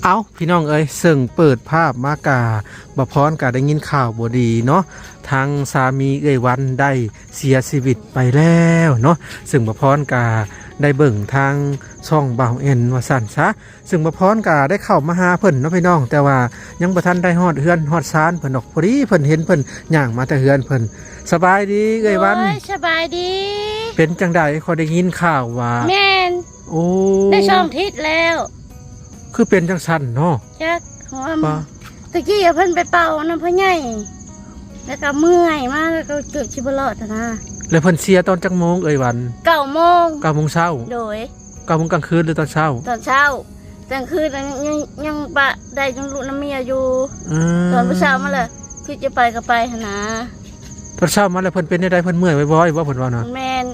ເອົ້າ ພີ່ນ້ອງເອີຍ ເຊິ່ງເປີດພາບມາກະ ບ່າວພອນກະໄດ້ຍິນຂ່າວບໍ່ດີເນາະ ທາງສາມີເອື້ອຍວັນໄດ້ເສຍຊີວິດໄປແລ້ວເນາະ ເຊິ່ງບ່າວພອນກະໄດ້ເບິ່ງທາງຊ່ອງບ່າວແອນວ່າຊັ້ນຊະ ເຊິ່ງບ່າວພອນກະໄດ້ເຂົ້າມາຫາເພິ່ນເນາະພີ່ນ້ອງ ແຕ່ວ່າຍັງບໍ່ທັນໄດ້ຮອດເຮືອນຮອດຊານເພິ່ນດອກ ພໍດີເພິ່ນເຫັນເພິ່ນຍ່າງມາແຕ່ເຮືອນເພິ່ນ. ສະບາຍດີເອື້ອຍວັນ. ໂອ້ຍ ສະບາຍດີ. ເປັນຈັ່ງໃດ? ຂ້ອຍໄດ້ຍິນຂ່າວວ່າ ແມ່ນ ໂອ້ ໄດ້ສອງທິດແລ້ວ. ຄືເປັນຈັ່ງຊັ້ນເນາະ? ຈັກ ເພາະວ່າ ປະ ຕະກີ້ເພິ່ນໄປເປົ່ານຳພໍ່ໃຫຍ່ ແລ້ວກໍເມື່ອຍມາ ແລ້ວກໍເກືອບຊິບໍ່ລອດຫັ້ນນະ. ແລ້ວເພິ່ນເສຍຕອນຈັກໂມງເອື້ອຍວັນ? ເກົ້າໂມງ. ເກົ້າໂມງເຊົ້າ? ໂດຍ. ເກົ້າໂມງກາງຄືນ ຫຼື ຕອນເຊົ້າ? ຕອນເຊົ້າ. ກາງຄືນນັ້ນຍັງ ຍັງປະໄດ້ ຍັງລຸນຳເມຍຢູ່. ອືມ. ຕອນເຊົ້າມາແລ້ວ ຄືຈະໄປກໍໄປຫັ້ນນາ. ຕອນເຊົ້າມາແລ້ວເພິ່ນເປັນແນວໃດ? ເພິ່ນເມື່ອຍວອຍໆບໍ່ ເພິ່ນເວົ້ານະ? ແມ່ນ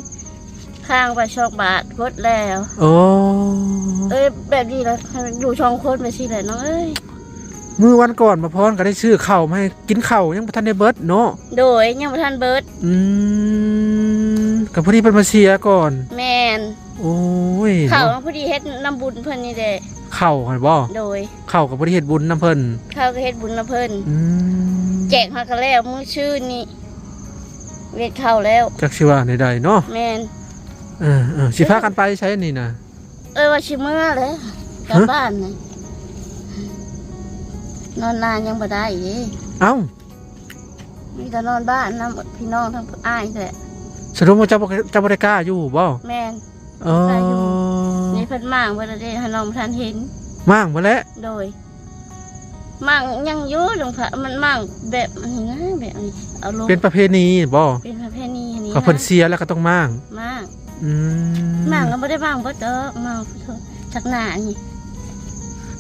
ຄ້າງໄປສອງບາດ ໝົດແລ້ວ. ໂອ້ ເອີຍ ແບບນີ້ລະ ຢູ່ສອງຄົນໄປຊີ້ແຫຼະນ້ອງເອີຍ. ມື້ວັນກ່ອນ ບ່າວພອນກໍໄດ້ຊື້ເຂົ້າມາໃຫ້ກິນ ເຂົ້າຍັງບໍ່ທັນໄດ້ເບິດເນາະ? ໂດຍ ຍັງບໍ່ທັນເບິດ. ອືມ ກໍພໍດີເພິ່ນມາເສຍກ່ອນ. ແມ່ນ. ໂອ້ຍ ເຂົ້າ ເນາະ ພໍດີເຮັດນຳບຸນເພິ່ນນີ້ແຫຼະ. ເຂົ້າຫັ້ນບໍ່? ໂດຍ. ເຂົ້າກໍບໍ່ໄດ້ເຮັດບຸນນຳເພິ່ນ. ເຂົ້າກໍເຮັດບຸນນຳເພິ່ນ. ອືມ. ແຈກເຮົາກໍແລ້ວມື້ຊືນນີ້ ເວັດເຂົ້າແລ້ວ. ຈັກຊິວ່າແນວໃດເນາະ? ແມ່ນ. ເອີໆ ຊິພາກັນໄປໃສນີ້ນະ? ເອີ ວ່າຊິເມືອແຫຼະ ກັບ ຮະ? ບ້ານນີ້ ນອນນານຍັງບໍ່ໄດ້ເດ້. ເອົ້າ ມີແຕ່ນອນບ້ານນຳພີ່ນ້ອງທາງອ້າຍແຫຼະ. ສະຫຼຸບວ່າເຈົ້າບໍ່ ເຈົ້າບໍ່ໄດ້ກ້າຢູ່ບໍ່? ແມ່ນ. ເອີ ໄດ້ຢູ່. ນີ້ເພິ່ນມ້າງເບິດແລ້ວເດ້ ຫານ້ອງບໍ່ທັນເຫັນ. ມ້າງເບິດແລ້ວ? ໂດຍ. ມ້າງຍັງຢູ່ ດອງພະ ມັນມ້າງແບບອັນນີ້ນະ ແບບອັນນີ້ ເອົາລົງ. ເປັນປະເພນີບໍ່? ເປັນປະເພນີອັນນີ້ນະ. ກໍເພິ່ນເສຍແລ້ວກໍຕ້ອງມ້າງ. ມ້າງ. ອືມ. ມ້າງກໍບໍ່ໄດ້ມ້າງເບິດດອກ ມ້າງສັກໜ້ານີ້.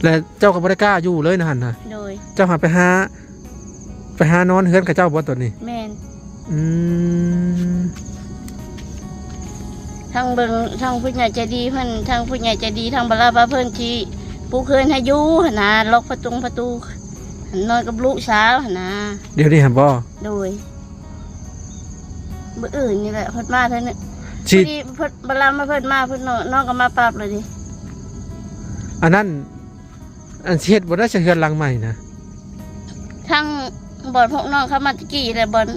ແລ້ວເຈົ້າກໍບໍ່ໄດ້ກ້າຢູ່ເລີຍນະຫັ້ນນະ? ໂດຍ. ເຈົ້າຫາໄປຫາ ໄປຫານອນເຮືອນເຂົາເຈົ້າບໍ່ຕອນນີ້? ແມ່ນ. ອືມ. ທາງເບິ່ງ ທາງຜູ້ໃຫຍ່ໃຈດີເພິ່ນ ທາງຜູ້ໃຫຍ່ໃຈດີ ທາງບາລາບາເພິ່ນທີ່ປຸກເຮືອນໃຫ້ຢູ່ຫັ້ນນະ ລັອກປະຕົງປະຕູ ນອນກັບລູກສາວຫັ້ນນະ. ດຽວນີ້ຫັ້ນບໍ່? ໂດຍ. ມື້ອື່ນນີ້ແຫຼະເພິ່ນມາເທື່ອໜຶ່ງ. ຊິ ພໍດີເພິ່ນ ບາລາມາເພິ່ນມາ ເພິ່ນນອນ ນອນກໍມາປັບເລີຍເດ້. ອັນນັ້ນ ອັນຊິເຮັດບໍ່ໄດ້ ໃສ່ເຮືອນຫຼັງໃໝ່ນະ? ທາງບ່ອນພວກນ້ອງເຂົ້າມາຕະກີ້ແຫຼະ ບ່ອນ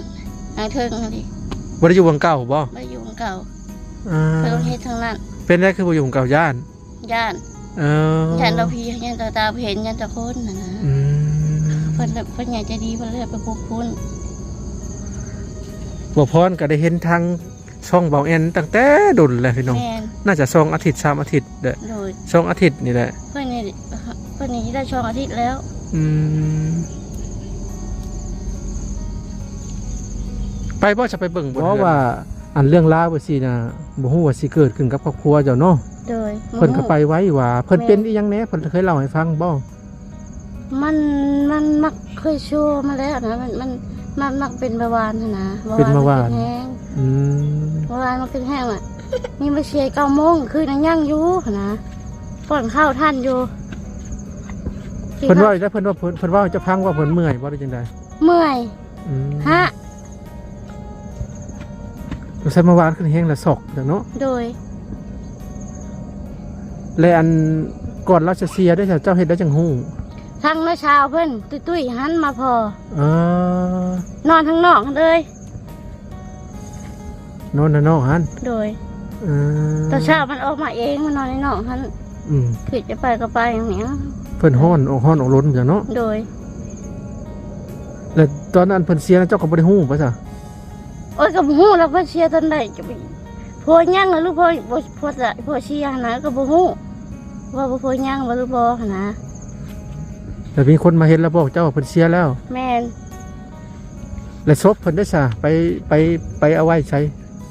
ທາງເທິງຫັ້ນເດ. ບໍ່ໄດ້ຢູ່ບ່ອນເກົ່າບໍ່? ບໍ່ໄດ້ຢູ່ບ່ອນເກົ່າ. ອ່າ ເພິ່ນເຮັດທາງນັ້ນ. ເປັນໄດຄືບໍ່ຢູ່ບ່ອນເກົ່າ? ຢ້ານ? ຢ້ານ. ເອີ ຢ້ານວ່າຜີ ຢ້ານຕາ ຕາບໍ່ເຫັນ ຢ້ານແຕ່ຄົນຫັ້ນນະ. ອືມ. ເພິ່ນ ເພິ່ນໃຫຍ່ໃຈດີ ເພິ່ນເລີຍໄປປຸກພຸ້ນ. ບໍ່ພອນກໍໄດ້ເຫັນທາງ ຊ່ອງເບົາແອນຕັ້ງແຕ່ດົນແລ້ວພີ່ນ້ອງ. ແມ່ນ. ໜ້າຈະສອງອາທິດ ສາມອາທິດແຫຼະ. ໂດຍ. ສອງອາທິດນີ້ແຫຼະ. ເພິ່ນນີ້ ເພິ່ນນີ້ໄດ້ສອງອາທິດແລ້ວ. ອືມ. ໄປບໍ່ ຈະໄປເບິ່ງບໍ່? ເພາະວ່າອັນເລື່ອງລາວຈັ່ງຊີ້ນະ ບໍ່ຮູ້ວ່າຊິເກີດຂຶ້ນກັບຄອບຄົວເຈົ້າເນາະ. ໂດຍ. ເພິ່ນກໍໄປໄວວ່າ. ເພິ່ນເປັນອີ່ຫຍັງແດ່? ເພິ່ນເຄີຍເລົ່າໃຫ້ຟັງບໍ່? ມັນ ມັນມັກເຄີຍໂຊມາແລ້ວນະ ມັນ ມັນ ມັກ ມັກເປັນເບົາຫວານຫັ້ນນະ. ເປັນເບົາຫວານ. ເບົາຫວານມັນຂຶ້ນແຮງ ເບົາຫວານມັນຂຶ້ນແຮງແຫຼະ. ນີ້ມາເສຍເກົ້າໂມງຄືນຍັງຢູ່ຫັ້ນນະ ປ້ອນເຂົ້າທັນຢູ່. ເພິ່ນເວົ້າອີກແລ້ວ ເພິ່ນວ່າ ເພິ່ນ ເພິ່ນເວົ້າໃຫ້ເຈົ້າຟັງວ່າເພິ່ນເມື່ອຍບໍ່ ຫຼືຈັ່ງໃດ? ເມື່ອຍ. ອືມ. ຮະ ສົງໄສເມື່ອວານຂຶ້ນແຮງລະຊອກຈັ່ງເນາະ. ໂດຍ. ແລະ ອັນ ກ່ອນລາວຈະເສຍເດ້ ເຈົ້າເຮັດໄດ້ຈັ່ງຮູ້? ທາງນ້າສາວເພິ່ນຕຸ້ຍໆຫັ້ນມາພໍ້. ເອີ ນອນທາງນອກຫັ້ນເລີຍ. ນອນນະນອກຫັ້ນ? ໂດຍ. ເອີ ຕອນເຊົ້າມັນອອກມາເອງ ມັນນອນໃນນອກຫັ້ນ. ອືມ. ຄືຈະໄປກໍໄປຫຍັງນີ້. ເພິ່ນຮ້ອນ ອອກຮ້ອນອອກລົນຈັ່ງເນາະ. ໂດຍ. ແລ້ວຕອນນັ້ນເພິ່ນເສຍນະ ເຈົ້າກໍບໍ່ໄດ້ຮູ້ບໍ່ຊະ? ໂອ້ຍ ກໍບໍ່ຮູ້ແລ້ວເພິ່ນເສຍຕອນໃດ ຈະໄປ ຜົວຍັງຫຼືພໍ່ ຜົວ ຜົວເສຍຫັ້ນນະ ກໍບໍ່ຮູ້ວ່າຜົວຍັງບໍ່ ຫຼືບໍ່ຫັ້ນນະ. ແລ້ວມີຄົນມາເຫັນແລ້ວບອກເຈົ້າວ່າເພິ່ນເສຍແລ້ວ? ແມ່ນ. ແລ້ວສົບເພິ່ນໄດ້ສະ ໄປ ໄປ ໄປເອົາໄວ້ໃສ?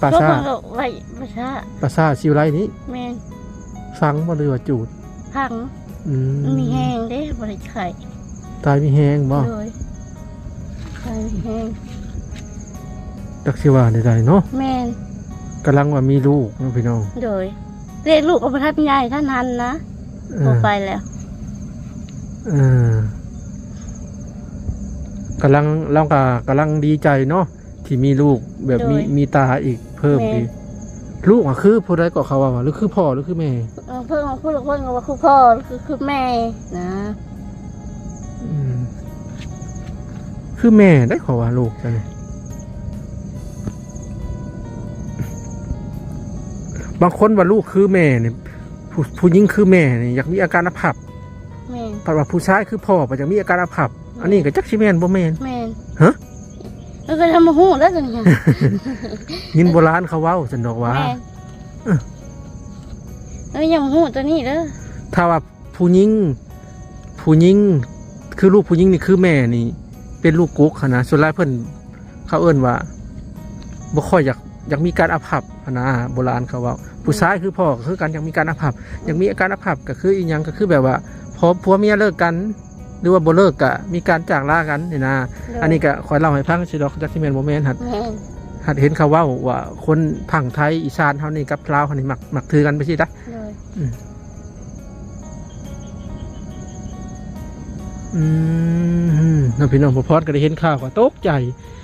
ປ່າຊ້າ. ສົບເພິ່ນກໍໄວ້ປ່າຊ້າ. ປ່າຊ້າສີວິໄລນີ້? ແມ່ນ. ຝັງບໍ່ ຫຼືວ່າຈູດ? ພັງ. ອືມ. ມັນມີແຮງເດ້ ບໍ່ໄດ້ໄຂ້. ຕາຍມີແຮງບໍ່? ໂດຍ. ຕາຍມີແຮງ. ຈັກຊິວ່າແນວໃດເນາະ? ແມ່ນ. ກຳລັງວ່າມີລູກເນາະພີ່ນ້ອງ. ໂດຍ. ເລກລູກກໍບໍ່ທັນໃຫຍ່ທັນຫັ້ນນະ. ເອີ. ບໍ່ໄປແລ້ວ. ເອີ. ກຳລັງ ລາວກໍກຳລັງດີໃຈເນາະ ທີ່ມີລູກແບບມີ ໂດຍ ມີຕາອີກເພີ່ມ ແມ່ນ ອີກ. ລູກ ອາ ຄືຜູ້ໃດກໍເຂົາເວົ້າວ່າ ຫຼືຄືພໍ່ ຫຼືຄືແມ່? ເອີ ເພິ່ນ ເພິ່ນ ເພິ່ນກໍວ່າຄືພໍ່ ຄື ຄືແມ່ນະ. ອືມ ຄືແມ່ໄດ໋ ເຂົາວ່າລູກຈັ່ງນີ້. ບາງຄົນວ່າລູກຄືແມ່ນີ້ ຜູ້ ຜູ້ຍິງຄືແມ່ນີ້ ຢາກມີອາການອາພັບ. ແມ່ນ. ພັດວ່າຜູ້ຊາຍຄືພໍ່ ພັດຢາກມີອາການອາພັບ. ແມ່ນ. ອັນນີ້ກໍຈັກຊິແມ່ນບໍ່ແມ່ນ. ແມ່ນ. ຮະ? ເອີ ກໍຍັງບໍ່ຮູ້ເດີຕົວນີ້. ຍິນໂບລານເຂົາເວົ້າຊັ້ນດອກວ່າ. ແມ່ນ. ເອີ ເອີ ຍັງບໍ່ຮູ້ຕົວນີ້ເດີ. ຖ້າວ່າຜູ້ຍິງ ຜູ້ຍິງ ຄືລູກຜູ້ຍິງນີ້ຄືແມ່ນີ້ ເປັນລູກກົກຫັ້ນນະ ສ່ວນຫຼາຍເພິ່ນ ເຂົາເອີ້ນວ່າ ບໍ່ຄ່ອຍຢາກ ຢາກມີການອາພັບຫັ້ນນະ ໂບລານເຂົາເວົ້າ. ຜູ້ຊາຍຄືພໍ່ກໍຄືກັນ ຢາກມີການອາພັບ. ຢາກມີອາການອາພັບກໍຄືອີ່ຫຍັງ? ກໍຄືແບບວ່າ ພໍ ຜົວເມຍເລີກກັນ ຫຼືວ່າບໍ່ເລີກກະມີການຈາກລາກັນນີ້ນະ. ໂດຍ. ອັນນີ້ກະຂ້ອຍເລົ່າໃຫ້ຟັງຊື່ດອກ ຈັກຊິແມ່ນບໍ່ແມ່ນ. ຫັດ ແມ່ນ. ຫັດເຫັນເຂົາເວົ້າວ່າຄົນພັງໄທອີສານເຮົານີ້ກັບລາວເຮົານີ້ມັກ ມັກຖືກັນໄປຊີ້ດະ. ໂດຍ. ອືມ ອືມ ເນາະ ພີ່ນ້ອງ. ພໍ່ພອນກໍໄດ້ເຫັນຂ່າວກໍຕົກໃຈ.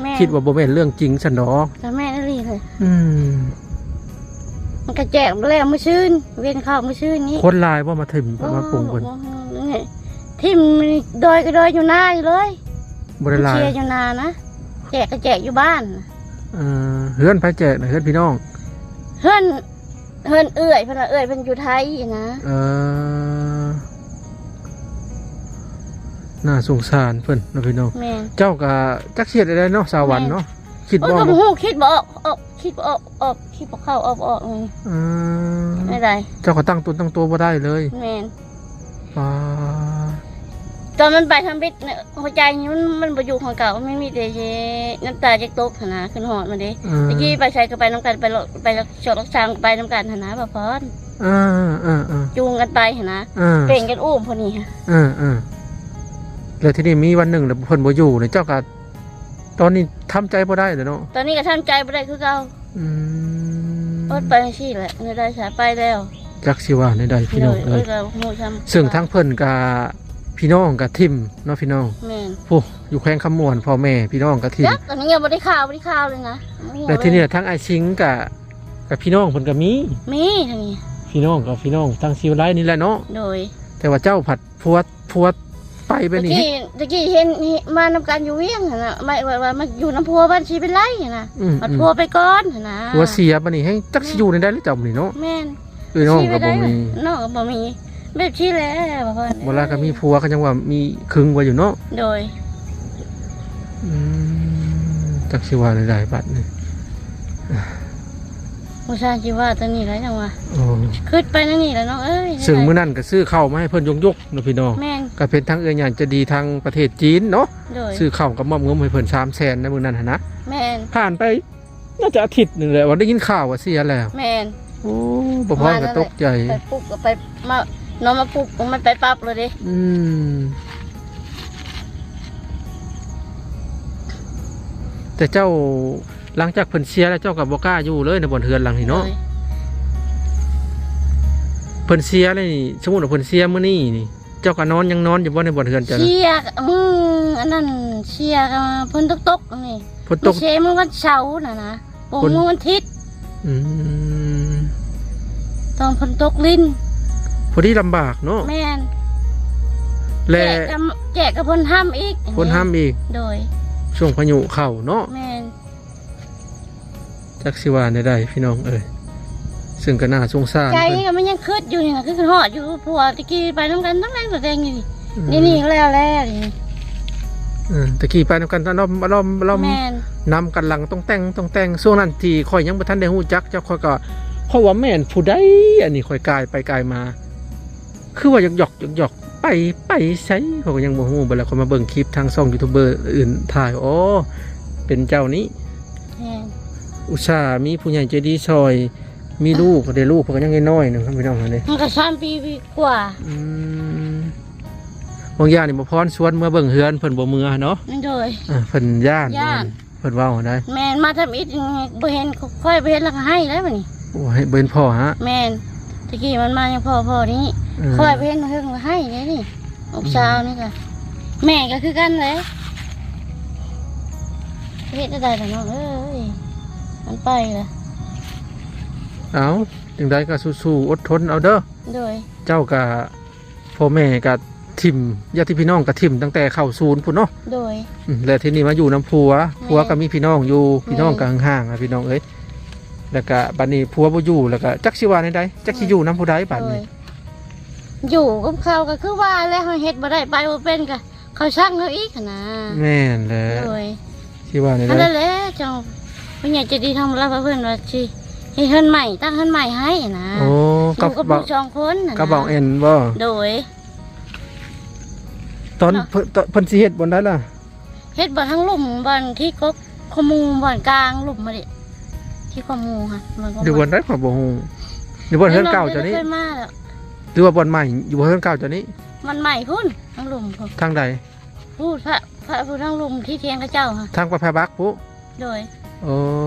ແມ່ນ. ຄິດວ່າບໍ່ແມ່ນເລື່ອງຈິງຊັ້ນດອກ. ກໍແມ່ນອີ່ຫຼີເລີຍ. ອືມ. ມັນກະແຈກມາແລ້ວມື້ຊືນ ເວັນເຂົ້າມື້ຊືນນີ້. ຄົນຫຼາຍບໍ່ມາຖິ້ມ ມາປຸງເພິ່ນ? ຖິ້ມດອຍກໍດອຍຢູ່ນານີ້ເລີຍ. ບໍ່ໄດ້ຫຼາຍ. ເຊຍຢູ່ນານະ. ແຈກກໍແຈກຢູ່ບ້ານ. ເອີ ເຮືອນໃຜແຈກນະ? ເຮືອນພີ່ນ້ອງ? ເຮືອນ ເຮືອນເອື້ອຍເພິ່ນວ່າ ເອື້ອຍເພິ່ນຢູ່ໄທນະ. ເອີ ໜ້າສົງສານເພິ່ນເນາະ ພີ່ນ້ອງ. ແມ່ນ. ເຈົ້າກໍຈັກຊິເຮັດແນວໃດເນາະ ສາວວັນເນາະ. ແມ່ນ. ຄິດບໍ່ອອກ. ໂອ້ຍ ກໍບໍ່ຮູ້ ຄິດບໍ່ອອກ ອອກ ຄິດບໍ່ອອກ ອອກ ອອກ ຄິດບໍ່ເຂົ້າອອກບໍ່ອອກ. ອືມ. ແນວໃດ? ເຈົ້າກໍຕັ້ງຕົນຕັ້ງຕົວບໍ່ໄດ້ເລີຍ. ແມ່ນ. ປາ ຕອນມັນໄປທຳອິດ ຫົວໃຈນີ້ມັນ ມັນບໍ່ຢູ່ຂອງເກົ່າ ມັນມີແຕ່ນ້ຳຕາຈະຕົກຫັ້ນນະ ຂຶ້ນຮອດມັນເດ້. ເອີ ຕະກີ້ໄປໃສກໍໄປນຳກັນ ໄປເລາະ ໄປເລາະຊອກເລາະຊາງ ໄປນຳກັນຫັ້ນນະ ບ່າວພອນ. ເອີ ເອີ ເອີ ຈູງກັນໄປຫັ້ນນະ. ເອີ ເປັ່ງກັນອູ້ມຜູ້ນີ້. ເອີ ເອີ ແລ້ວທີນີ້ມີວັນໜຶ່ງ ແລ້ວເພິ່ນບໍ່ຢູ່ນີ້ ເຈົ້າກໍ ຕອນນີ້ທຳໃຈບໍ່ໄດ້ແລ້ວເນາະ. ຕອນນີ້ກໍທຳໃຈບໍ່ໄດ້ຄືເກົ່າ. ອືມ. ອດໄປຈັ່ງຊີ້ແຫຼະ ແນວໃດສາໄປແລ້ວ. ຈັກຊິວ່າແນວໃດ ພີ່ນ້ອງເອີຍ. ໂດຍ. ເອີຍ ກໍບໍ່ຮູ້ຊ້ຳ. ເຊິ່ງທາງເພິ່ນກໍ ພີ່ນ້ອງກໍຖິ້ມເນາະ ພີ່ນ້ອງ. ແມ່ນ. ຜູ້ ຢູ່ແຂວງຄຳມ່ວນ ພໍ່ແມ່ພີ່ນ້ອງກໍຖິ້ມ. ຈັກ ອັນນີ້ຍັງບໍ່ໄດ້ຂ່າວ ບໍ່ໄດ້ຂ່າວເລີຍນະ. ແລ້ວທີນີ້ທາງອ້າຍສິງກໍ ກໍພີ່ນ້ອງເພິ່ນກໍມີ. ມີທາງນີ້. ພີ່ນ້ອງກໍພີ່ນ້ອງທາງສີວິໄລນີ້ແຫຼະເນາະ. ໂດຍ. ແຕ່ວ່າເຈົ້າພັດ ຜົວ ຜົວໄປແບບນີ້. ຕະກີ້ ຕະກີ້ເຫັນ ເຫັນມານຳກັນຢູ່ວຽງຫັ້ນນະ ໝາຍວ່າ ວ່າມາຢູ່ນຳຜົວບ້ານສີວິໄລຫັ້ນນະ. ອືມ. ບັດ ອືມ ຜົວໄປກ່ອນຫັ້ນນະ ຜົວເສຍ ບັດນີ້ແຮງຈັກຊິຢູ່ແນວໃດແລ້ວເຈົ້ານີ້ເນາະ. ແມ່ນ. ເອີຍ ນ້ອງກໍບໍ່ມີ ນ້ອງກໍບໍ່ມີ ແບບຊີ້ແຫຼະ ວ່າເພິ່ນ ບໍ່ລະກໍມີຜົວກໍຍັງວ່າມີຄຶງໄວ້ຢູ່ເນາະ. ໂດຍ. ອືມ ຈັກຊິວ່າແນວໃດບັດນີ້. ບໍ່ຊ່າງຊິວ່າຕົວນີ້ແຫຼະ ຈັ່ງວ່າ. ໂອ້ ຄິດໄປແນວນີ້ແຫຼະນ້ອງເອີຍ. ເຊິ່ງມື້ນັ້ນກໍຊື້ເຂົ້າມາໃຫ້ເພິ່ນຍົກໆເນາະ ພີ່ນ້ອງ. ແມ່ນ. ກໍເປັນທາງເອື້ອຍໃຫຍ່ໃຈດີທາງປະເທດຈີນເນາະ. ໂດຍ. ຊື້ເຂົ້າກັບມອບເງິນໃຫ້ເພິ່ນສາມແສນໃນມື້ນັ້ນຫັ້ນນະ. ແມ່ນ. ຜ່ານໄປໜ້າຈະອາທິດໜຶ່ງແຫຼະ ວ່າໄດ້ຍິນຂ່າວວ່າເສຍແລ້ວ. ແມ່ນ. ໂອ້ ປະພອນກໍຕົກໃຈ ໄປປຸບກໍໄປ ມາ ນ້ອງມາປຸບກໍມັນໄປປັບເລີຍເດ້. ອືມ ແຕ່ເຈົ້າ ຫຼັງຈາກເພິ່ນເສຍແລ້ວ ເຈົ້າກໍບໍ່ກ້າຢູ່ເລີຍໃນບ່ອນເຮືອນຫຼັງນີ້ເນາະ. ໂດຍ. ເພິ່ນເສຍແລ້ວນີ້ ສົມມຸດວ່າເພິ່ນເສຍມື້ນີ້ນີ້ ເຈົ້າກໍນອນ ຍັງນອນຢູ່ບໍ່ໃນບ່ອນເຮືອນເຈົ້ານະ? ເສຍ ມື້ອັນນັ້ນເສຍກໍຝົນຕົກໆນີ້. ຝົນຕົກ ເສຍມື້ວັນເສົາຫັ້ນນະ ປົງມື້ວັນທິດ. ອືມ ຕອນຝົນຕົກລິນ ພໍດີລຳບາກເນາະ. ແມ່ນ. ແລະ ແຈກກັບ ແຈກກັບຝົນຫ້ຳອີກ ຝົນຫ້ຳອີກ. ໂດຍ. ຊ່ວງພາຍຸເຂົ້າເນາະ. ແມ່ນ. ຈັກຊິວ່າແນວໃດພີ່ນ້ອງເອີຍ ເຊິ່ງກໍໜ້າສົງສານ. ໃຈນີ້ກໍມັນຍັງຄິດຢູ່ນີ້ນະ ຄືຄິດຮອດຢູ່ ຜົວຕະກີ້ໄປນຳກັນຕັ້ງແລງແຕ່ແດງຢູ່ນີ້. ອືມ ນີ້ໆ ແລ້ວແລ້ວນີ້. ເອີ ຕະກີ້ໄປນຳກັນຕະຫຼອມ ຕະຫຼອມ ຕະຫຼອມ. ແມ່ນ. ນຳກັນຫຼັງຕ້ອງແຕ່ງ ຕ້ອງແຕ່ງ. ຊ່ວງນັ້ນທີ່ຂ້ອຍຍັງບໍ່ທັນໄດ້ຮູ້ຈັກເຈົ້າ ຂ້ອຍກໍ ຂ້ອຍວ່າແມ່ນຜູ້ໃດ ອັນນີ້ຂ້ອຍກາຍໄປກາຍມາ ຄືວ່າຢອກໆ ຢອກໆ ໄປ ໄປໃສ ຂ້ອຍກໍຍັງບໍ່ຮູ້. ບັດແລ້ວຂ້ອຍມາເບິ່ງຄລິບທາງຊ່ອງຢູທູບເບີອື່ນຖ່າຍ ອໍ ເປັນເຈົ້ານີ້. ແມ່ນ. ອຸດສ່າມີຜູ້ໃຫຍ່ໃຈດີຊ່ອຍ ມີລູກ ໄດ້ລູກເພິ່ນກໍຍັງນ້ອຍໆໜຶ່ງ ພີ່ນ້ອງເອີຍ. ມັນກໍສາມປີກວ່າ. ອືມ ບາງຢ່າງນີ້ ບໍ່ພອນຊວນເມືອເບິ່ງເຮືອນ ເພິ່ນບໍ່ເມືອເນາະ. ໂດຍ. ເອີ ເພິ່ນຢ້ານ ຢ້ານ ເພິ່ນເວົ້າໄດ໋. ແມ່ນ. ມາທຳອິດນີ້ບໍ່ເຫັນ ຂ້ອຍບໍ່ເຫັນແລ້ວກໍໄຫ້ແລ້ວບັດນີ້. ໂອ້ ໃຫ້ ບໍ່ເຫັນພໍ່ຫະ? ແມ່ນ. ຕະກີ້ມັນມາຍັງພໍ້ ພໍ້ນີ້. ເອີ ຂ້ອຍບໍ່ເຫັນ ເພິ່ນກໍໄຫ້ເດ້ນີ້. ອືມ ລູກສາວນີ້ກໍ ແມ່ກໍຄືກັນເດ້. ເຮັດແນວໃດລະນ້ອງເອີຍ ມັນໄປລະ. ເອົາ ຈັ່ງໃດກໍສູ້ໆ ອົດທົນເອົາເດີ. ໂດຍ. ເຈົ້າກໍ ພໍ່ແມ່ກໍຖິ້ມ ຍາດພີ່ນ້ອງກໍຖິ້ມຕັ້ງແຕ່ເຂົ້າສູນພຸ້ນເນາະ. ໂດຍ. ອືມ ແລ້ວທີນີ້ມາຢູ່ນຳຜົວ. ແມ່ນ. ຜົວກໍມີພີ່ນ້ອງຢູ່. ແມ່ນ. ພີ່ນ້ອງກໍຫ່າງໆ ອະ ພີ່ນ້ອງເອີຍ. ແລ້ວກໍບັດນີ້ຜົວບໍ່ຢູ່ ແລ້ວກໍຈັກຊິວ່າແນວໃດ ຈັກຊິຢູ່ນຳຜູ້ໃດບັດນີ້. ໂດຍ. ຢູ່ກັບເຂົາກໍຄືວ່າແຫຼະ ເຮົາເຮັດບໍ່ໄດ້ ໄປບໍ່ເປັນ ກໍເຂົາສັ່ງເຮົາອີກຫັ້ນນະ. ແມ່ນແຫຼະ. ໂດຍ. ຊິວ່າແນວໃດ ອັນນັ້ນແຫຼະ ເຈົ້າຜູ້ໃຫຍ່ໃຈດີທາງລັດເພິ່ນວ່າຊິເຮັດເຮືອນໃໝ່ ຕັ້ງເຮືອນໃໝ່ໃຫ້ນະ. ໂອ້ ຢູ່ກັບ ກັບ ລູກສອງຄົນນະ ກັບບ່າວແອນບໍ່? ໂດຍ. ຕອນ ເນາະ ເພິ່ນ ຕອນເພິ່ນຊິເຮັດບ່ອນໃດລະ? ເຮັດບ່ອນທາງລຸ່ມ ບ່ອນທີ່ກົກ ຂະໝູ່ ບ່ອນກາງລຸ່ມຫັ້ນເດ ທີ່ຂະໝູ່ຫັ້ນ ຢູ່ບ່ອນໃດຂ້ອຍບໍ່ຮູ້. ຢູ່ບ່ອນເຮືອນເກົ່າເຈົ້ານີ້ ເດີນມາແລ້ວ ຫຼືວ່າບ່ອນໃໝ່? ຢູ່ບ່ອນເຮືອນເກົ່າເຈົ້ານີ້ ບ່ອນໃໝ່ພຸ້ນ ທາງລຸ່ມພຸ້ນ. ທາງໃດ? ພຸ້ນ ພະ ພະ ພຸ້ນທາງລຸ່ມທີ່ທຽງເຂົາເຈົ້າຫັ້ນ ທາງໄປພະບັກພຸ້ນ. ໂດຍ. ເອີ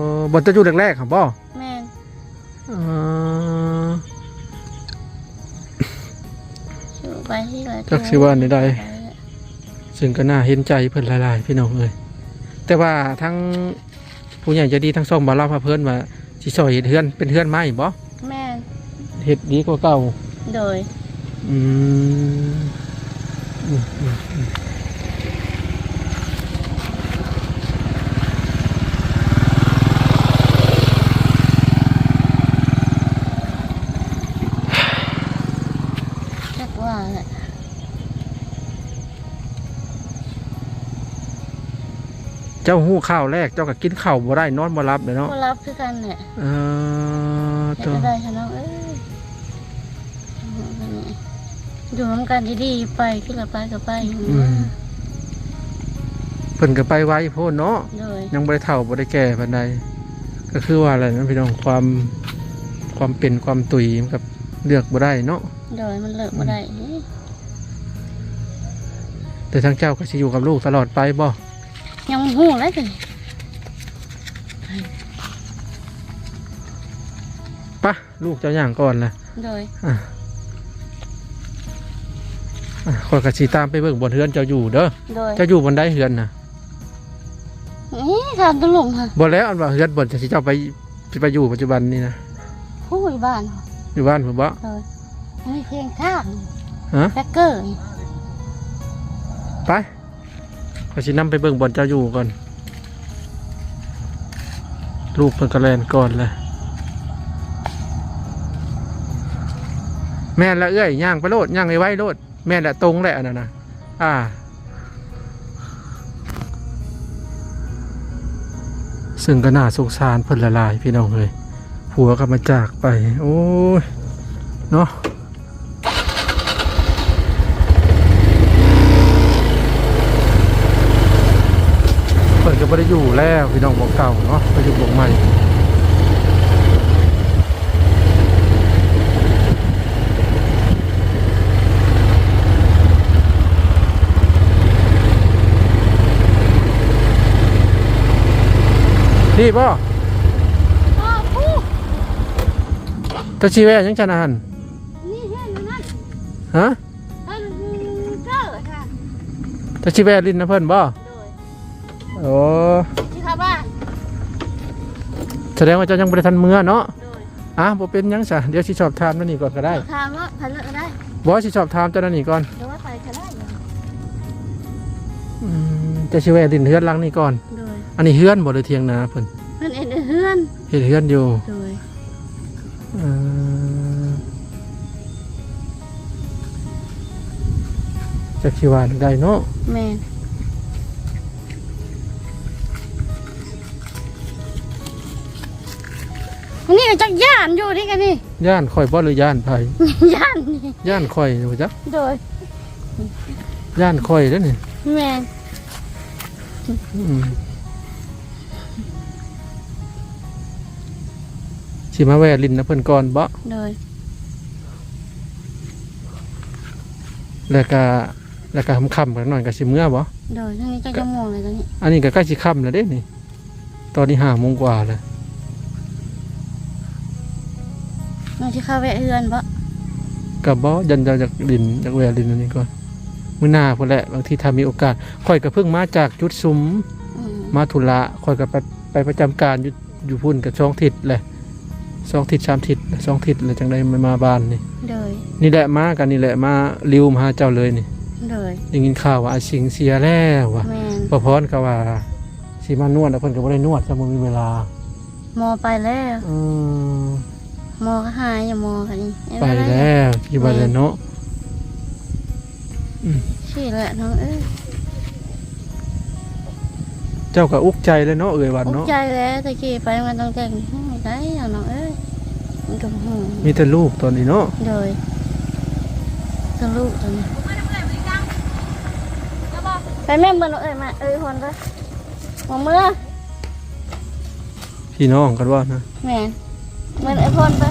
ບ່ອນເຈົ້າຢູ່ແລກໆຫັ້ນບໍ່? ແມ່ນ. ເອີ ໄປທີ່ ຈັກຊິວ່າແນວໃດ ເຊິ່ງກໍໜ້າເຫັນໃຈເພິ່ນຫຼາຍໆ ພີ່ນ້ອງເອີຍ. ແຕ່ວ່າທາງຜູ້ໃຫຍ່ໃຈດີທາງຊ່ອງບ່າວລາວພາເພີນວ່າ ຊິຊ່ອຍເຮັດເຮືອນ ເປັນເຮືອນໄມ້ບໍ່? ແມ່ນ. ເຮັດດີກວ່າເກົ່າ. ໂດຍ. ອືມ ອືມ ອືມ ອືມ ຈັກວ່າແຫຼະ. ເຈົ້າຮູ້ຂ່າວແລກ ເຈົ້າກໍກິນເຂົ້າບໍ່ໄດ້ ນອນບໍ່ຫຼັບເລີຍເນາະ. ບໍ່ຫຼັບຄືກັນແຫຼະ. ເອີ ເຮັດແນວໃດຊະນ້ອງເອີຍ. ຢູ່ນຳກັນດີໆ ໄປຄືລະໄປກໍໄປ. ອືມ ເພິ່ນກໍໄປໄວໂພດເນາະ. ໂດຍ. ຍັງບໍ່ໄດ້ເຖົ້າບໍ່ໄດ້ແກ່ປານໃດ ກໍຄືວ່າແຫຼະເນາະ ພີ່ນ້ອງ ຄວາມ ຄວາມເປັນຄວາມຕຸຍ ມັນກໍເລືອກບໍ່ໄດ້ເນາະ. ໂດຍ. ມັນເລືອກບໍ່ໄດ້. ອືມ ແຕ່ທາງເຈົ້າກໍຊິຢູ່ກັບລູກຕະຫຼອດໄປບໍ່? ຍັງບໍ່ຮູ້ເລີຍ. ໄປ ລູກເຈົ້າຍ່າງກ່ອນລະ. ໂດຍ. ອ່າ ອ່າ ຂ້ອຍກໍຊິຕາມໄປເບິ່ງບ່ອນເຮືອນເຈົ້າຢູ່ເດີ. ໂດຍ. ເຈົ້າຢູ່ບ່ອນໃດເຮືອນນະ? ນີ້ ທາງຕະຫຼຸມຫັ້ນ. ບໍ່ແລ້ວ ອັນວ່າເຮືອນບ່ອນທີ່ເຈົ້າໄປ ທີ່ໄປຢູ່ປັດຈຸບັນນີ້ນະ. ຜູ້ຢູ່ບ້ານ. ຢູ່ບ້ານພຸ້ນບໍ? ໂດຍ. ມີພຽງທາງ. ຮະ? ແບກເກີ. ໄປ. ຂ້ອຍຊິນຳໄປເບິ່ງບ່ອນເຈົ້າຢູ່ກ່ອນ. ລູກເພິ່ນກໍແລ່ນກ່ອນແຫຼະ. ແມ່ນລະເອື້ອຍ ຍ່າງໄປໂລດ ຍ່າງໄວໆໂລດ. ແມ່ນແຫຼະ ຕົງແຫຼະ ອັນນັ້ນນະ. ອ່າ ເຊິ່ງກໍໜ້າສົງສານເພິ່ນຫຼາຍໆ ພີ່ນ້ອງເອີຍ. ຜົວກໍມາຈາກໄປ ໂອ້ຍ ເນາະ. ເພິ່ນກໍບໍ່ໄດ້ຢູ່ແລ້ວ ພີ່ນ້ອງ ບ່ອນເກົ່າເນາະ ໄປຢູ່ບ່ອນໃໝ່. ນີ້ບໍ່? ເຈົ້າຊິແວ່ຫຍັງຊັ້ນນະຫັ້ນ? ນີ້ເຮືອນຢູ່ນັ້ນ. ຮະ? ເພິ່ນເຈີທ່ານ. ເຈົ້າຊິແວ່ຫຼິ້ນນຳເພິ່ນບໍ່? ໂດຍ. ໂອ້ ຊິເຂົ້າບ້ານ. ສະແດງວ່າເຈົ້າຍັງບໍ່ໄດ້ທັນເມືອເນາະ? ໂດຍ. ອ່ະ ບໍ່ເປັນຫຍັງຊະ ດຽວຊິສອບຖາມແນວນີ້ກ່ອນກໍໄດ້. ສອບຖາມເນາະ ໃຜເລີກກໍໄດ້. ບໍ່ ຊິສອບຖາມເຈົ້າແນວນີ້ກ່ອນ. ໂດຍ ໄປກໍໄດ້. ອືມ ເຈົ້າຊິແວ່ຫຼິ້ນເຮືອນຫຼັງນີ້ກ່ອນ. ໂດຍ. ອັນນີ້ເຮືອນບໍ່ ຫຼືຖຽງນາເພິ່ນ? ເພິ່ນເຮັດເຮືອນ. ເຮັດເຮືອນຢູ່. ໂດຍ. ເອີ ຈັກຊິວ່າແນວໃດເນາະ. ແມ່ນ. ອັນນີ້ກໍຈັກຢ້ານຢູ່ນີ້ກໍນີ້. ຢ້ານຂ້ອຍບໍ່ ຫຼືຢ້ານໃຜ? ຢ້ານນີ້. ຢ້ານຂ້ອຍບໍ່ຈັກ. ໂດຍ. ຢ້ານຂ້ອຍເດ້ນີ້. ແມ່ນ. ອືມ. ຊິມາແວ່ຫຼິ້ນນຳເພິ່ນກ່ອນບໍ? ໂດຍ. ແລ້ວກະ ແລ້ວກະຄ່ຳໆກັນໜ້ອຍກະຊິເມືອບໍ? ໂດຍ. ທາງນີ້ຈັກໂມງແລ້ວຕອນນີ້? ອັນນີ້ກະໃກ້ຊິຄ່ຳແລ້ວເດ້ນີ້ ຕອນນີ້ຫ້າໂມງກວ່າແລ້ວ. ນ້ອງຊິເຂົ້າແວ່ເຮືອນບໍ? ກະບໍ່ ຢ້ານເຈົ້າຢາກຫຼິ້ນ ຢາກແວ່ຫຼິ້ນອັນນີ້ກ່ອນ ມື້ໜ້າພຸ້ນແຫຼະ ບາງທີຖ້າມີໂອກາດ. ຂ້ອຍກະເພິ່ງມາຈາກຈຸດຊຸມ ອືມ ມາທຸລະ ຂ້ອຍກະໄປ ໄປປະຈຳການຢູ່ ຢູ່ພຸ້ນກໍສອງທິດແຫຼະ. ສອງທິດສາມທິດ ສອງທິດແລ້ວຈັ່ງໄດ້ມາບ້ານນີ້. ໂດຍ ນີ້ແຫຼະມາກັນນີ້ແຫຼະ ມາລິວມາຫາເຈົ້າເລີຍນີ້. ໂດຍ ໄດ້ຍິນຂ່າວວ່າອາຊິງເສຍແລ້ວວ່າ. ແມ່ນ ປ້າພອນກໍວ່າຊິມານວດ ແລ້ວເພິ່ນກໍບໍ່ໄດ້ນວດ ຈະບໍ່ມີເວລາ. ໝໍໄປແລ້ວ. ເອີ ໝໍກໍຫາຍຢູ່ ໝໍກໍນີ້ ໄປແລ້ວ ຢູ່ບ້ານແລ້ວເນາະ. ອືມ ຊີ້ແຫຼະນ້ອງເອີຍ. ເຈົ້າກໍອຸກໃຈແລ້ວເນາະ ເອື້ອຍວັນເນາະ. ອຸກໃຈແລ້ວ ແຕ່ກີ້ໄປມັນຕ້ອງແຕ່ງໃດນ້ອງເອີຍ. ມັນກໍບໍ່ຮູ້ ມີແຕ່ລູກຕອນນີ້ເນາະ. ໂດຍ ແຕ່ລູກຕອນນີ້. ໄປແມ່ນບໍ່ນ້ອງເອີຍ ມາເອີຍ ຄົນໄປ ມາເມືອ. ພີ່ນ້ອງກັນວ່ານະ. ແມ່ນ ເໝືອນໄອ້ພົນປະ.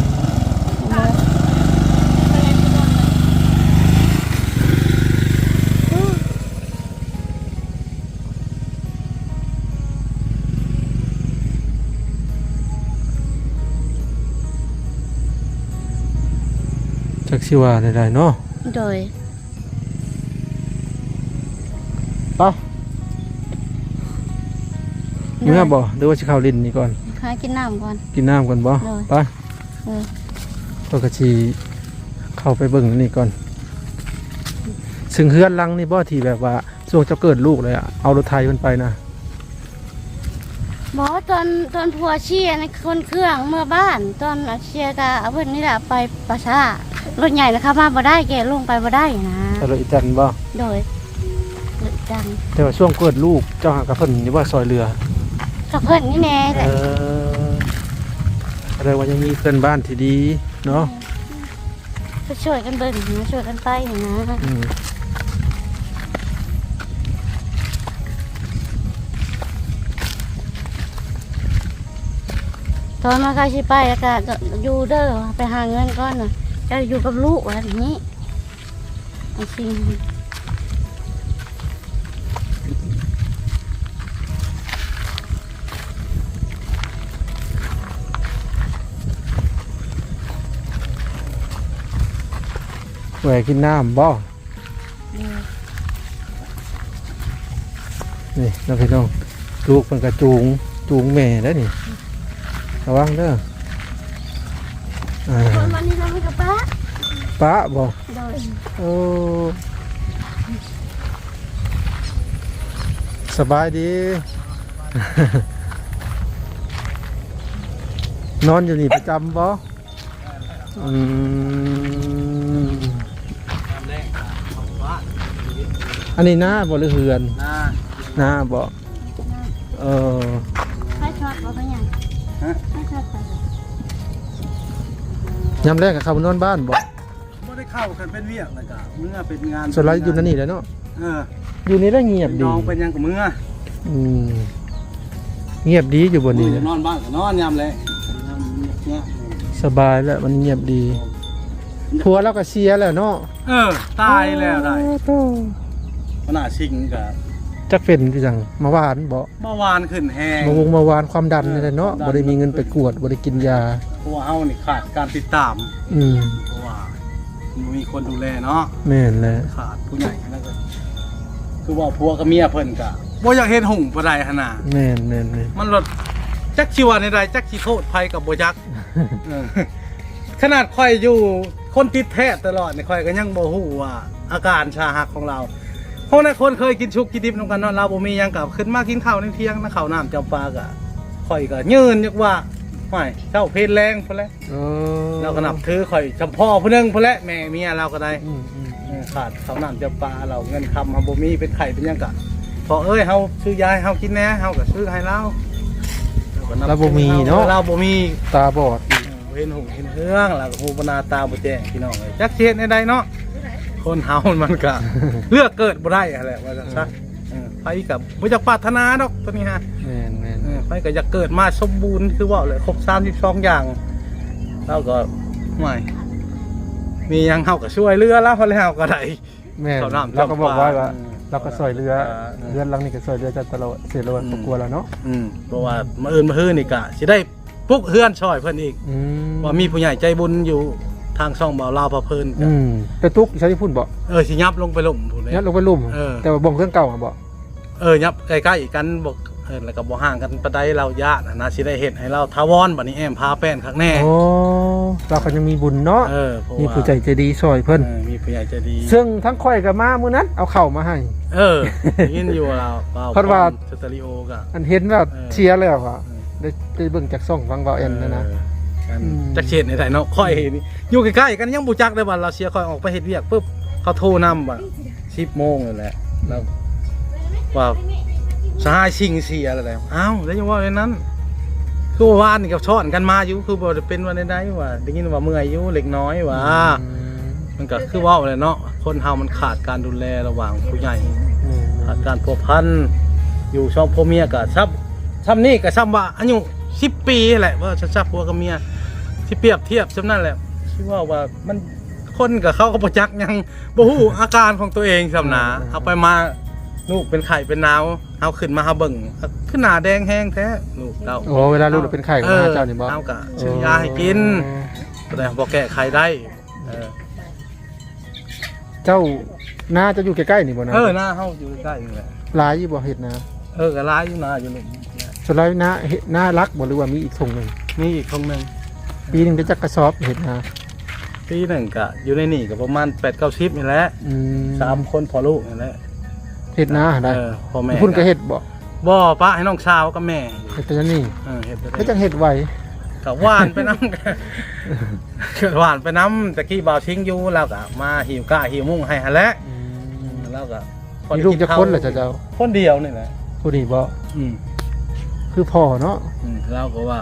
ຈັກຊິວ່າແນວໃດເນາະ. ໂດຍ ໄປ ເມືອບໍ່ ຫຼືວ່າຊິເຂົ້າຫຼິ້ນນີ້ກ່ອນ? ຫາກິນນ້ຳກ່ອນ. ກິນນ້ຳກ່ອນບໍ່? ໂດຍ ໄປ. ເອີ ຂ້ອຍກໍຊິເຂົ້າໄປເບິ່ງອັນນີ້ກ່ອນ. ເຊິ່ງເຮືອນຫຼັງນີ້ບໍ່ ທີ່ແບບວ່າຊ່ວງເຈົ້າເກີດລູກແລ້ວເອົາລົດໄຖເພິ່ນໄປນະ? ບໍ່ ຕອນ ຕອນຜົວເສຍໃນຄົນເຄື່ອງເມືອບ້ານ ຕອນເສຍກະເພິ່ນນີ້ແຫຼະໄປປາສາ. ລົດໃຫຍ່ນະເຂົ້າມາບໍ່ໄດ້ ແກ່ລົງໄປບໍ່ໄດ້ນະ. ເອົາລົດອີແຕນບໍ່? ໂດຍ ລົດອີແຕນ. ແຕ່ວ່າຊ່ວງເກີດລູກເຈົ້າຫາກັບເພິ່ນຢູ່ບໍ່ ຊ່ອຍເຫຼືອ? ກັບເພິ່ນນີ້ແນ່ແຫຼະ. ເອີ ແສດງວ່າຍັງມີເພື່ອນບ້ານທີ່ດີເນາະ. ແມ່ນ. ກໍຊ່ວຍກັນເບິ່ງນະ ຊ່ວຍກັນໄປນະ. ອືມ ຕອນມາກໍຊິໄປແລ້ວກໍຢູ່ເດີ ໄປຫາເງິນກ່ອນນະ. ເຈົ້າຢູ່ກັບລູກວ່ານີ້ ເອົາຊິ ແວ່ກິນນ້ຳບໍ່? ອືມ ນີ້ເນາະພີ່ນ້ອງ ລູກເພິ່ນກະຈູງ ຈູງແມ່ໄດ້ນີ້ ລະວັງເດີ. ອ່າ ຄົນວັນນີ້ເຮົາມີກະປະ ປະບໍ່? ໂດຍ ໂອ້ ສະບາຍດີ ນອນຢູ່ນີ້ປະຈຳບໍ່? ອືມ ອັນນີ້ນາບໍ່ ຫຼືເຮືອນ? ນາ ນາບໍ່? ເອີ ໄຟຊັອດບໍ່ເປັນຫຍັງ? ຮະ? ໄຟຊັອດໄປ. ຍາມແລງກໍເຂົ້າມານອນບ້ານບໍ່? ບໍ່ໄດ້ເຂົ້າ ຄັນເປັນວຽກແລ້ວກໍເມືອ ເປັນງານ ສ່ວນຫຼາຍຢູ່ໃນນີ້ແຫຼະເນາະ. ເອີ ຢູ່ນີ້ແຫຼະງຽບດີ ນ້ອງເປັນຫຍັງກໍເມືອ. ອືມ ງຽບດີຢູ່ບ່ອນນີ້ ນອນບ້ານກໍນອນຍາມແລງ ຍາມງຽບ ສະບາຍແລ້ວ ມັນງຽບດີ. ຜົວລາວກໍເສຍແລ້ວເນາະ. ເອີ ຕາຍແລ້ວໄດ໋. ໂອ້ໂຕ ຫົວໜ້າຊິງກໍຈັກເປັນຄືຫຍັງ ມາຫວານບໍ່? ເບົາຫວານຂຶ້ນແຮງ ມາວົງມາຫວານ ຄວາມດັນນີ້ແຫຼະເນາະ. ຄວາມດັນ ບໍ່ໄດ້ມີເງິນໄປກວດ ບໍ່ໄດ້ກິນຢາ ເພາະວ່າເຮົານີ້ຂາດການຕິດຕາມ. ອືມ ເພາະວ່າບໍ່ມີຄົນດູແລເນາະ. ແມ່ນແຫຼະ ຂາດຜູ້ໃຫຍ່ນັ້ນກໍ ຄືວ່າຜົວກັບເມຍເພິ່ນກໍບໍ່ຢາກເຫັນຫຸ່ງປານໃດຫັ້ນນະ. ແມ່ນໆໆ ມັນລະຈັກຊິວ່າແນວໃດ ຈັກຊິໂທດໃຜກໍບໍ່ຈັກ. ເອີ ຂະໜາດຂ້ອຍຢູ່ ຄົນຕິດແພດຕະຫຼອດນີ້ ຂ້ອຍກໍຍັງບໍ່ຮູ້ວ່າອາການສາຫັດຂອງລາວ. ເພາະນັ້ນຄົນເຄີຍກິນສຸກກິນດິບນຳກັນເນາະ ລາວບໍ່ມີຫຍັງກໍຂຶ້ນມາກິນເຂົ້າໃນທ່ຽງນະ ເຂົ້ານ້ຳຈຳປາ ກໍຂ້ອຍກໍຢືນຢູ່ວ່າ ຫ້ວຍ ເຊົ້າເພນແລງພຸ້ນແຫຼະ. ເອີ ລາວກໍນັບຖືຂ້ອຍສ່ຳພໍ່ຜູ້ໜຶ່ງພຸ້ນແຫຼະ ແມ່ເມຍລາວກໍໄດ້. ອືມໆ ເອີ ຂາດເຂົ້ານ້ຳຈຳປາ ລາວເງິນຄຳເຮົາບໍ່ມີ ເປັນໄຂ້ເປັນຫຍັງກໍ ພໍ່ເອີຍ ເຮົາຊື້ຢາໃຫ້ເຮົາກິນແດ່ ເຮົາກໍຊື້ໃຫ້ລາວ. ລາວບໍ່ມີເນາະ ລາວບໍ່ມີ ຕາບອດອີກ. ເອີ ບໍ່ເຫັນຫຸ່ງເຫັນເຮືອງ ລາວກໍຮູ້ບໍ່ ໜ້າຕາບໍ່ແຈ້ງ ພີ່ນ້ອງເອີຍ ຈັກຊິເຮັດແນວໃດເນາະ. ຄົນເຮົາມັນກະເລືອກເກີດບໍ່ໄດ້ຫັ້ນແຫຼະ ວ່າຊັ້ນຊະ. ເອີ ເອີ ໃຜກໍບໍ່ຢາກປາດຖະໜາດອກໂຕນີ້ຮະ. ແມ່ນໆ ເອີ ໃຜກໍຢາກເກີດມາສົມບູນ ຄືເວົ້າແຫຼະ ຄົບສາມສິບສອງຢ່າງ. ລາວກໍ ຫ້ວຍ ມີຫຍັງເຮົາກໍຊ່ວຍເຫຼືອລາວ ແລ້ວເຮົາກໍໄດ້. ແມ່ນ ເຂົ້ານ້ຳ ລາວກໍບອກໄວ້ວ່າ ຈຳປາ ລາວກໍຊ່ວຍເຫຼືອ ເອີ ເຮືອນຫຼັງນີ້ກໍຊ່ວຍເຫຼືອເຈົ້າຕະຫຼອດ ເສຍລະວັນ ອືມ ຄອບຄົວລາວເນາະ. ອືມ ເພາະວ່າມື້ອື່ນ ມື້ຮືນີ້ກໍຊິໄດ້ ປຸກເຮືອນຊ່ອຍເພິ່ນອີກ. ອືມ ວ່າມີຜູ້ໃຫຍ່ໃຈບຸນຢູ່ທາງຊ່ອງບ່າວລາວພາເພີນ. ອືມ ໄປປຸກຢູ່ໃສ ຢູ່ພຸ້ນບໍ່? ເອີ ຊິຫຍັບລົງໄປລຸ່ມພຸ້ນເດ້ ຫຍັບລົງໄປລຸ່ມ. ເອີ ແຕ່ວ່າບ່ອນເຮືອນເກົ່າຫັ້ນບໍ່? ເອີ ຫຍັບໃກ້ໆກັນ ບໍ່ ເອີ ແລ້ວກໍບໍ່ຫ່າງກັນປານໃດ ລາວຢ້ານຫັ້ນນະ ຊິໄດ້ເຮັດໃຫ້ລາວຖາວອນ ບັດນີ້ແອ້ມພາແປ້ນຄັກແນ່. ໂອ້ ລາວກໍຍັງມີບຸນເນາະ. ເອີ ເພາະວ່າມີຜູ້ໃຈໃຈດີຊ່ອຍເພິ່ນ. ເອີ ມີຜູ້ໃຫຍ່ໃຈດີ ເຊິ່ງທາງຂ້ອຍກໍມາມື້ນັ້ນ ເອົາເຂົ້າມາໃຫ້. ເອີ ໄດ້ຍິນຢູ່ວ່າລາວ ເພິ່ນວ່າ ສະເຕຣີໂອກໍ ອັນເຫັນວ່າ ເອີ ເຊຍແລ້ວອະ ເອີ ໄດ້ ໄດ້ເບິ່ງຈາກຊ່ອງຟັງເວົ້າແອນນັ້ນນະ. ເອີ ອັນ ອືມ ຈັກຊິເຮັດແນວໃດເນາະ ຂ້ອຍຢູ່ໃກ້ໆກັນຍັງບໍ່ຈັກເລີຍວ່າລາວເຊຍ. ຂ້ອຍອອກໄປເຮັດວຽກປຶບ ເຂົາໂທນຳວ່າ ສິບໂມງນັ້ນແຫຼະ ແລ້ວວ່າສະຫາຍຊິງເສຍແລ້ວ. ອ້າວ ແລ້ວຍັງເວົ້າແນວນັ້ນ ຄືວ່າວານນີ້ກໍຊ້ອນກັນມາຢູ່ ຄືບໍ່ໄດ້ເປັນວ່າໃດໆ ວ່າໄດ້ຍິນວ່າເມື່ອຍຢູ່ເລັກນ້ອຍວ່າ. ອືມ ມັນກໍຄືເວົ້າແຫຼະເນາະ ຄົນເຮົາມັນຂາດການດູແລລະຫວ່າງຜູ້ໃຫຍ່. ແມ່ນໆ ຂາດການພົວພັນ ຢູ່ສອງຜົວເມຍກໍຊ້ຳ ຊ້ຳນີ້ກໍຊ້ຳວ່າອາຍຸສິບປີແຫຼະ ວ່າຊ້ຳຜົວກັບເມຍ ຊິປຽບທຽບສ່ຳນັ້ນແຫຼະ. ຊິເວົ້າວ່າມັນ ຄົນກໍ ເຂົາກໍບໍ່ຈັກຫຍັງ ບໍ່ຮູ້ອາການຂອງຕົວເອງຊ້ຳນະ. ເອີ ເອົາໄປມາ ລູກເປັນໄຂ້ເປັນໜາວ ເຮົາຂຶ້ນມາເຮົາເບິ່ງ ຄືໜ້າແດງແຮງແທ້ລູກເຕົ້າ. ໂອ້ ເວລາລູກເປັນໄຂ້ກໍມາຫາເຈົ້ານີ້ບໍ? ເຮົາກໍຊື້ຢາໃຫ້ກິນ ໂອ້ ແຕ່ພໍແກ້ໄຂໄດ້. ເອີ ເຈົ້າ ນາເຈົ້າຢູ່ໃກ້ໆນີ້ບໍ່ນະ? ເອີ ນາເຮົາຢູ່ໃກ້ໆນີ້ແຫຼະ. ຫຼາຍຢູ່ບໍ່ເຮັດນາ? ເອີ ກໍຫຼາຍຢູ່ນາຢູ່ນີ້. ສ່ວນຫຼາຍນາ ເຮັດນາຫຼັກບໍ່ ຫຼືວ່າມີອີກທົ່ງໜຶ່ງ? ມີອີກທົ່ງໜຶ່ງ. ປີໜຶ່ງໄດ້ຈັກກະສອບເຮັດນາ? ປີໜຶ່ງກະຢູ່ໃນນີ້ກະປະມານແປດເກົ້າສິບນີ້ແຫຼະ. ອືມ ສາມຄົນພໍ່ລູກນີ້ແຫຼະ ເຮັດນາຫັ້ນນະ. ເອີ ພໍ່ແມ່ ຢູ່ພຸ້ນກະເຮັດບໍ່? ບໍ່ ປະໃຫ້ນ້ອງສາວກັບແມ່ເຮັດແຕ່ນີ້. ເອີ ເຮັດແຕ່ນີ້ ເຮັດຈັ່ງເຮັດໄວ ກະຫວ່ານໄປນຳ ກະຫວ່ານໄປນຳ. ແຕ່ກີ້ບ່າວຊິງຢູ່ ລາວກະມາຫິ້ວກ້າຫິ້ວມຸ້ງໃຫ້ຫັ້ນແຫຼະ. ອືມ ລາວກະ ມີລູກຈັກຄົນລະເຈົ້າ? ຄົນດຽວນີ້ແຫຼະ. ຜູ້ນີ້ບໍ? ອືມ ຄືພໍ່ເນາະ. ອືມ ລາວກໍວ່າ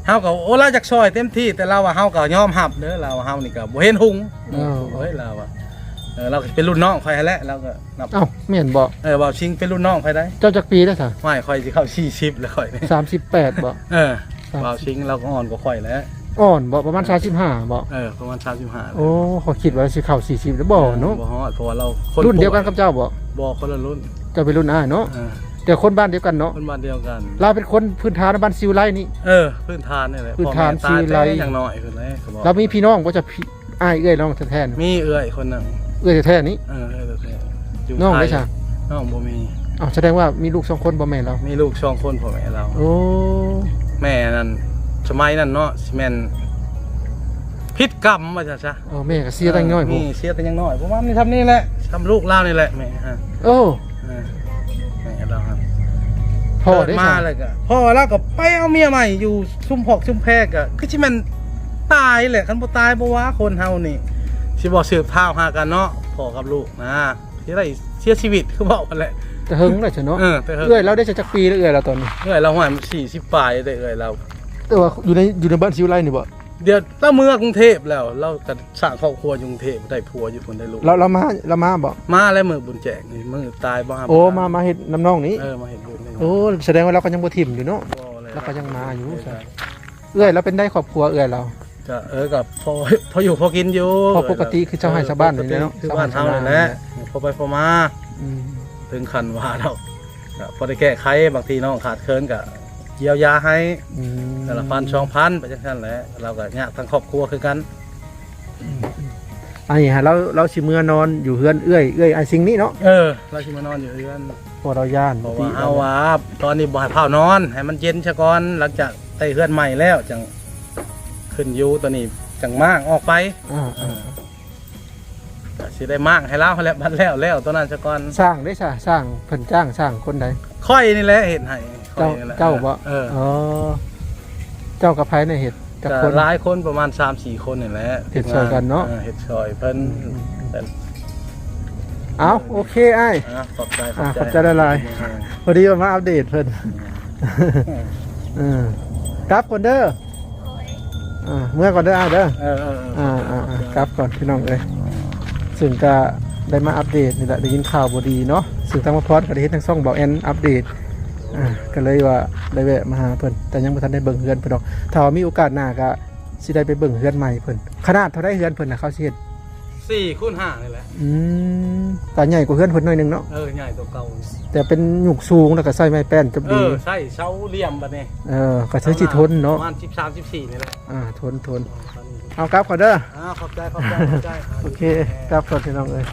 ເຮົາກໍ ໂອ້ ລາວຢາກຊ່ອຍເຕັມທີ່ ແຕ່ລາວວ່າເຮົາກໍຍອມຮັບເດີ ລາວວ່າເຮົານີ້ກໍບໍ່ເຫັນຮຸ່ງ. ເອີ ເອີຍ ລາວວ່າ ເອີ ລາວກໍເປັນລຸ້ນນ້ອງຂ້ອຍຫັ້ນແຫຼະ ລາວກໍນັບ. ເອົ້າ ແມ່ນບໍ? ເອີ ບ່າວຊິງເປັນລຸ້ນນ້ອງຂ້ອຍໄດ໋. ເຈົ້າຈັກປີແລ້ວຊະ? ຫ້ວຍ ຂ້ອຍຊິເຂົ້າສີ່ສິບແລ້ວຂ້ອຍນີ້. ສາມສິບແປດບໍ? ເອີ ສາມສິບ ບ່າວຊິງລາວກໍອ່ອນກວ່າຂ້ອຍແຫຼະ. ອ່ອນບໍ? ປະມານສາມສິບຫ້າບໍ? ເອີ ປະມານສາມສິບຫ້າ. ໂອ້ ຂ້ອຍຄິດວ່າຊິເຂົ້າສີ່ສິບແລ້ວບໍ່ເນາະ. ບໍ່ຮອດ ເພາະວ່າລາວຄົນ ລຸ້ນດຽວກັນກັບເຈົ້າບໍ? ບໍ່ ຄົນລະລຸ້ນ. ເຈົ້າເປັນລຸ້ນອ້າຍເນາະ. ເອີ ແຕ່ຄົນບ້ານດຽວກັນເນາະ. ຄົນບ້ານດຽວກັນ. ລາວເປັນຄົນພື້ນຖານບ້ານຊິວໄລນີ້. ເອີ ພື້ນຖານນີ້ແຫຼະ. ພື້ນຖານຊິວໄລ ພໍ່ແມ່ຕາຍແຕ່ຍັງນ້ອຍພຸ້ນແຫຼະ. ລາວມີພີ່ນ້ອງບໍ່? ຈະ ອ້າຍເອື້ອຍນ້ອງແທ້ໆ ມີເອື້ອຍຄົນໜຶ່ງ. ເອື້ອຍແທ້ໆນີ້? ເອີ ເອື້ອຍແທ້ໆ ຢູ່ ນ້ອງໄດ໋ຊະ? ນ້ອງບໍ່ມີ. ເອົ້າ ສະແດງວ່າມີລູກສອງຄົນບໍ່ແມ່ລາວ? ມີລູກສອງຄົນພໍ່ແມ່ລາວ. ໂອ້ ແມ່ນັ້ນ ສະໄໝນັ້ນເນາະ ຊິແມ່ນຜິດກຳວ່າຊັ້ນຊະ. ອໍ ແມ່ກໍເສຍແຕ່ຍັງນ້ອຍພຸ້ນ. ເອີ ເສຍແຕ່ຍັງນ້ອຍ ປະມານນີ້ຊ່ຳນີ້ແຫຼະ ຊ່ຳລູກລາວນີ້ແຫຼະແມ່. ໂອ້ ເອີ ແມ່ລາວຫັ້ນ ພໍ່ເດ້ ເກີດມາແລ້ວກໍ ພໍ່ລາວກໍໄປເອົາເມຍໃໝ່ຢູ່ຊຸມພອກຊຸມແພກ ກໍຄືຊິແມ່ນຕາຍແຫຼະ. ຄັນບໍ່ຕາຍບໍ່ວ່າ ຄົນເຮົານີ້ຊິບໍ່ສືບທ້າວຫາກັນເນາະ ພໍ່ກັບລູກນະ ຊິໄດ້ເສຍຊີວິດຄືເວົ້າຫັ້ນແຫຼະ. ແຕ່ເຫິງແລ້ວຊະເນາະ. ເອີ ແຕ່ເຫິງ. ເອື້ອຍລາວໄດ້ຈັກປີແລ້ວ ເອື້ອຍລາວຕອນນີ້? ເອື້ອຍລາວ ຫ້ວຍ ສີ່ສິບປາຍເດ້ ເອື້ອຍລາວ. ແຕ່ວ່າຢູ່ໃນ ຢູ່ໃນບ້ານຊິວໄລນີ້ບໍ່? ດຽວລາວເມືອກຸງເທບແລ້ວ ລາວກໍສ້າງຄອບຄົວຢູ່ກຸງເທບ ໄດ້ຜົວຢູ່ພຸ້ນ ໄດ້ລູກ. ລາວ ລາວມາ ລາວມາບໍ່? ມາແລ້ວ ມື້ບຸນແຈກນີ້ ມື້ຕາຍບໍ່? ໂອ້ ມາ ມາເຮັດນຳນ້ອງນີ້. ເອີ ມາເຮັດບຸນ. ໂອ້ ສະແດງວ່າລາວກໍຍັງບໍ່ຖິ້ມຢູ່ເນາະ. ບໍ່ແລ້ວ ລາວກໍຍັງມາຢູ່. ເອີ ສະ ເອື້ອຍລາວເປັນໃດຄອບຄົວເອື້ອຍລາວ? ກໍ ເອີ ກໍພໍ ພໍຢູ່ພໍກິນຢູ່. ພໍປົກກະຕິຄືຊາວໄຮ່ຊາວບ້ານນີ້ແຫຼະເນາະ. ຄືບ້ານເຮົານີ້ແຫຼະ ພໍໄປພໍມາ. ອືມ ເຖິງຂັ້ນວ່າດອກ ກໍພໍໄດ້ແກ້ໄຂ ບາງທີນ້ອງຂາດເຂີນກໍ ຢຽວຢາໃຫ້. ອືມ ແຕ່ລະພັນສອງພັນໄປຈັ່ງຊັ້ນແຫຼະ. ລາວກໍຍາກທັງຄອບຄົວຄືກັນ. ອືມ ອັນນີ້ຫາ ລາວ ລາວຊິເມືອນອນຢູ່ເຮືອນເອື້ອຍ ເອື້ອຍອ້າຍຊິງນີ້ເນາະ. ເອີ ລາວຊິເມືອນອນຢູ່ເຮືອນ ເພາະລາວຢ້ານ. ເພາະວ່າເຮົາວ່າຕອນນີ້ບໍ່ໃຫ້ຟ້າວນອນ ໃຫ້ມັນເຢັນຊະກ່ອນ ຫຼັງຈາກໄດ້ເຮືອນໃໝ່ແລ້ວຈັ່ງຂຶ້ນຢູ່ ຕອນນີ້ຈັ່ງມ້າງອອກໄປ. ອ່າ ເອີ ກໍຊິໄດ້ມ້າງໃຫ້ລາວຫັ້ນແຫຼະ ບັດແລ້ວ ແລ້ວຕົວນັ້ນຊະກ່ອນ. ຊ່າງເດ້ຊະ ຊ່າງເພິ່ນຈ້າງຊ່າງຄົນໃດ? ຂ້ອຍນີ້ແຫຼະເຮັດໃຫ້. ເຈົ້າ ຂ້ອຍນີ້ແຫຼະ. ເຈົ້າບໍ? ເອີ ເອີ ເຈົ້າກັບໃຜນີ້ເຮັດ? ຈັກຄົນ? ກໍຫຼາຍຄົນ ປະມານສາມສີ່ຄົນນີ້ແຫຼະ ເຮັດຊ່ອຍກັນເນາະ. ເອີ ເຮັດຊ່ອຍເພິ່ນ. ອືມ ເອົາ ໂອເຄອ້າຍ. ອ່າ ຂອບໃຈ ອ່າ ຂອບໃຈ ຂອບໃຈຫຼາຍໆ. ພໍດີວ່າມາອັບເດດເພິ່ນ. ເອີ ກັບກ່ອນເດີ. ອ່າ ເມືອກ່ອນເດີອ້າຍເດີ. ເອີ ເອີ ເອີ ອ່າ ກັບກ່ອນພີ່ນ້ອງເອີຍ. ເຊິ່ງກະໄດ້ມາອັບເດດນີ້ແຫຼະ ໄດ້ຍິນຂ່າວບໍ່ດີເນາະ ເຊິ່ງທາງໝໍພອນກໍໄດ້ເຮັດທາງຊ່ອງເບົາແອນອັບເດດ ອ່າ ກໍເລີຍວ່າໄດ້ແວະມາຫາເພິ່ນ ແຕ່ຍັງບໍ່ທັນໄດ້ເບິ່ງເຮືອນເພິ່ນດອກ. ຖ້າວ່າມີໂອກາດໜ້າກໍຊິໄດ້ໄປເບິ່ງເຮືອນໃໝ່ເພິ່ນ. ຂະໜາດເທົ່າໃດເຮືອນເພິ່ນນະ ເຂົາຊິເຮັດ? ສີ່ຄູນຫ້ານີ້ແຫຼະ. ອືມ ກໍໃຫຍ່ກວ່າເຮືອນເພິ່ນໜ້ອຍໜຶ່ງເນາະ. ເອີ ໃຫຍ່ກວ່າເກົ່າ ແຕ່ເປັນຍຸກສູງ ແລ້ວກໍໃຊ້ໄມ້ແປ້ນຈົບດີ. ເອີ ໃຊ້ເສົາຫຼ່ຽມບັດນີ້. ເອີ ກໍຄືຊິທົນເນາະ ປະມານສິບສາມ ສິບສີ່ນີ້ແຫຼະ. ອ່າ ທົນ ທົນ. ເອົາ ກັບກ່ອນເດີ. ອ່າ ຂອບໃຈ ຂອບໃຈ ຂອບໃຈ. ໂອເຄ ກັບກ່ອນພີ່ນ້ອງເອີຍ.